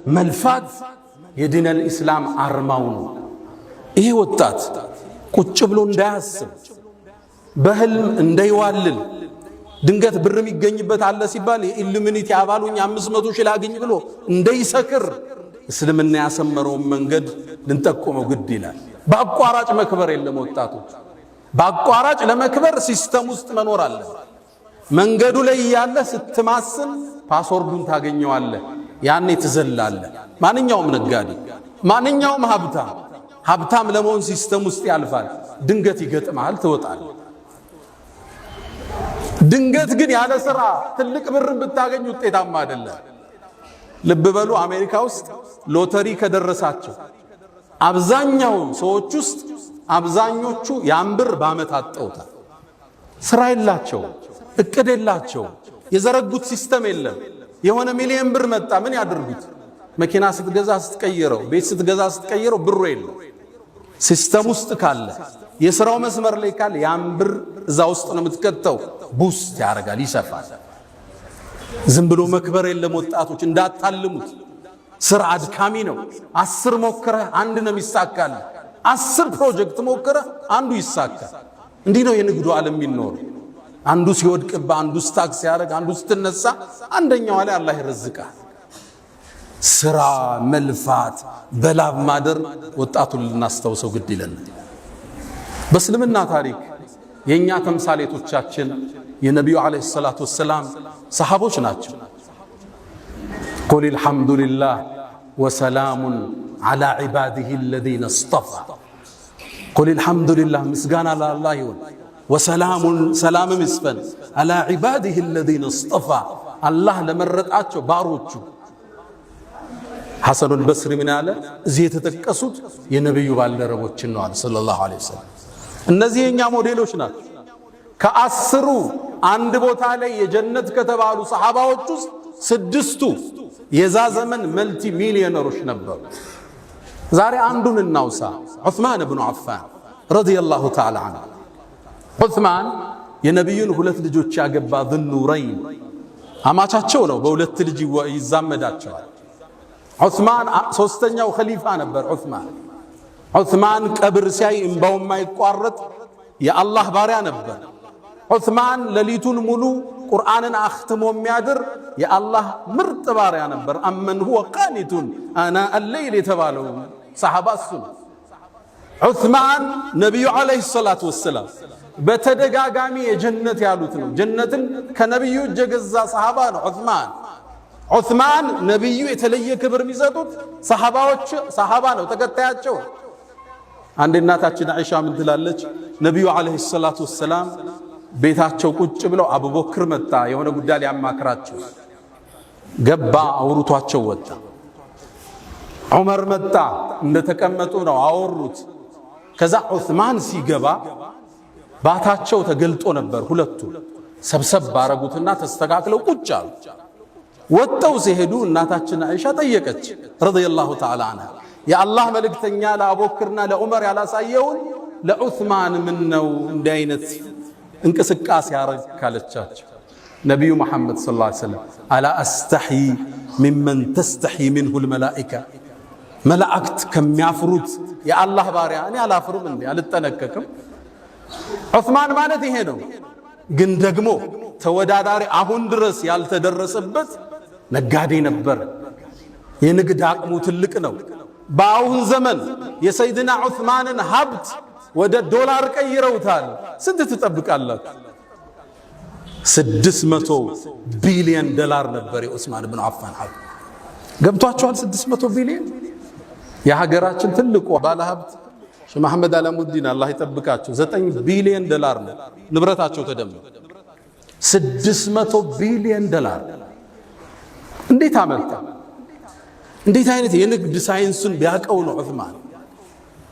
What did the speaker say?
መልፋት የዲነል ኢስላም አርማው ነው። ይሄ ወጣት ቁጭ ብሎ እንዳያስብ፣ በህልም እንዳይዋልል፣ ድንገት ብር የሚገኝበት አለ ሲባል የኢሉሚኒቲ አባሉኝ 500,000 ላግኝ ብሎ እንዳይሰክር እስልምና ያሰመረውን መንገድ ልንጠቁመው ግድ ይላል። በአቋራጭ መክበር የለም ወጣቶች። በአቋራጭ ለመክበር system ውስጥ መኖር አለ። መንገዱ ላይ እያለ ስትማስን password ኡን ታገኘዋለህ። ያኔ ትዘላለህ። ማንኛውም ነጋዴ፣ ማንኛውም ሀብታም ሀብታም ለመሆን system ውስጥ ያልፋል። ድንገት ይገጥመሃል፣ ትወጣለህ። ድንገት ግን ያለ ስራ ትልቅ ብርን ብታገኝ ውጤታማ አይደለም። ልብ በሉ፣ አሜሪካ ውስጥ ሎተሪ ከደረሳቸው አብዛኛው ሰዎች ውስጥ አብዛኞቹ ያን ብር በአመት አጠውታል። ስራ የላቸው፣ እቅድ የላቸው፣ የዘረጉት system የለም። የሆነ ሚሊየን ብር መጣ፣ ምን ያድርጉት? መኪና ስትገዛ ስትቀይረው፣ ቤት ስትገዛ ስትቀይረው ብሩ የለም። System ውስጥ ካለ፣ የስራው መስመር ላይ ካለ ያን ብር እዛ ውስጥ ነው የምትከተው። Boost ያደርጋል፣ ይሰፋል። ዝም ብሎ መክበር የለም ወጣቶች፣ እንዳታልሙት። ስራ አድካሚ ነው። 10 ሞክረህ አንድ ነው የሚሳካል። 10 ፕሮጀክት ሞክረህ አንዱ ይሳካል። እንዲህ ነው የንግዱ ዓለም የሚኖረው። አንዱ ሲወድቅብህ፣ አንዱ stuck ሲያደርግ፣ አንዱ ስትነሳ፣ አንደኛው ላይ አላህ ይረዝቃል። ስራ መልፋት፣ በላብ ማደር ወጣቱን ልናስታውሰው ግድ ይለናል። በእስልምና ታሪክ የኛ ተምሳሌቶቻችን የነቢዩ عليه الصلاة والسلام ሰሃቦች ናቸው። قل الحمد لله وسلام على عباده الذين اصطفى። قل الحمد لله ምስጋና ለአላህ ይሁን፣ وسلام ሰላምም ይስፈን፣ على عباده الذين اصطفى አላህ ለመረጣቸው ባሮቹ። ሐሰኑል በስሪ ምን አለ? እዚህ የተጠቀሱት የነቢዩ ባልደረቦችን ነው አለ صلى الله عليه وسلم። እነዚህ የእኛ ሞዴሎች ናቸው። ከ10ሩ አንድ ቦታ ላይ የጀነት ከተባሉ ሰሓባዎች ውስጥ ስድስቱ የዛ ዘመን multi ሚሊዮነሮች ነበሩ። ዛሬ አንዱን እናውሳ። ዑስማን ብኑ ዓፋን رضي الله تعالى عنه። ዑስማን የነቢዩን ሁለት ልጆች ያገባ ذኑረይን አማቻቸው ነው። በሁለት ልጅ ይዛመዳቸዋል። ዑስማን ሶስተኛው ኸሊፋ ነበር። ዑስማን ቀብር ሲያይ እምባው የማይቋረጥ የአላህ ባሪያ ነበር። ዑስማን ሌሊቱን ሙሉ ቁርአንን አኽትሞ የሚያድር የአላህ ምርጥ ባሪያ ነበር። أمن هو قانت آناء الليل የተባለው ሰሓባ እሱ ነው። ዑስማን ነቢዩ عليه الصلاة والسلام በተደጋጋሚ የጀነት ያሉት ነው። ጀነትን ከነቢዩ እጅ የገዛ ሰሓባ ነው ዑስማን። ዑስማን ነቢዩ የተለየ ክብር የሚሰጡት ሰሓባዎች ሰሓባ ነው፣ ተከታያቸው። አንድ እናታችን አይሻ ምን ትላለች? ነቢዩ عليه الصلاة والسلام ቤታቸው ቁጭ ብለው አቡበክር መጣ፣ የሆነ ጉዳይ ሊያማክራቸው ገባ፣ አውርቷቸው ወጣ። ዑመር መጣ፣ እንደተቀመጡ ነው አወሩት። ከዛ ዑስማን ሲገባ ባታቸው ተገልጦ ነበር። ሁለቱ ሰብሰብ ባረጉትና ተስተካክለው ቁጭ አሉ። ወጥተው ሲሄዱ እናታችን አይሻ ጠየቀች رضي الله تعالى عنها፣ የአላህ መልእክተኛ ለአቡበክርና ለዑመር ያላሳየውን ለዑስማን ምን ነው እንዲህ አይነት እንቅስቃሴ ያረግ ካለቻቸው፣ ነቢዩ መሐመድ صلى الله عليه وسلم ألا أستحيي ممن تستحيي منه الملائكة፣ መላእክት ከሚያፍሩት የአላህ ባሪያ እኔ አላፍርም እንዴ አልጠነቀቅም? ዑስማን ማለት ይሄ ነው። ግን ደግሞ ተወዳዳሪ አሁን ድረስ ያልተደረሰበት ነጋዴ ነበር። የንግድ አቅሙ ትልቅ ነው። በአሁን ዘመን የሰይድና ዑስማንን ሀብት ወደ ዶላር ቀይረውታል። ስንት ትጠብቃላችሁ? 600 ቢሊዮን ዶላር ነበር የዑስማን ብን አፋን ሀብት። ገብቷችኋል? 600 ቢሊዮን። የሀገራችን ትልቁ ባለሀብት ሼህ መሐመድ አላሙዲን አላህ ይጠብቃቸው፣ 9 ቢሊዮን ዶላር ነው ንብረታቸው ተደምሮ። 600 ቢሊዮን ዶላር እንዴት አመጣ? እንዴት አይነት የንግድ ሳይንሱን ቢያውቀው ነው ዑስማን?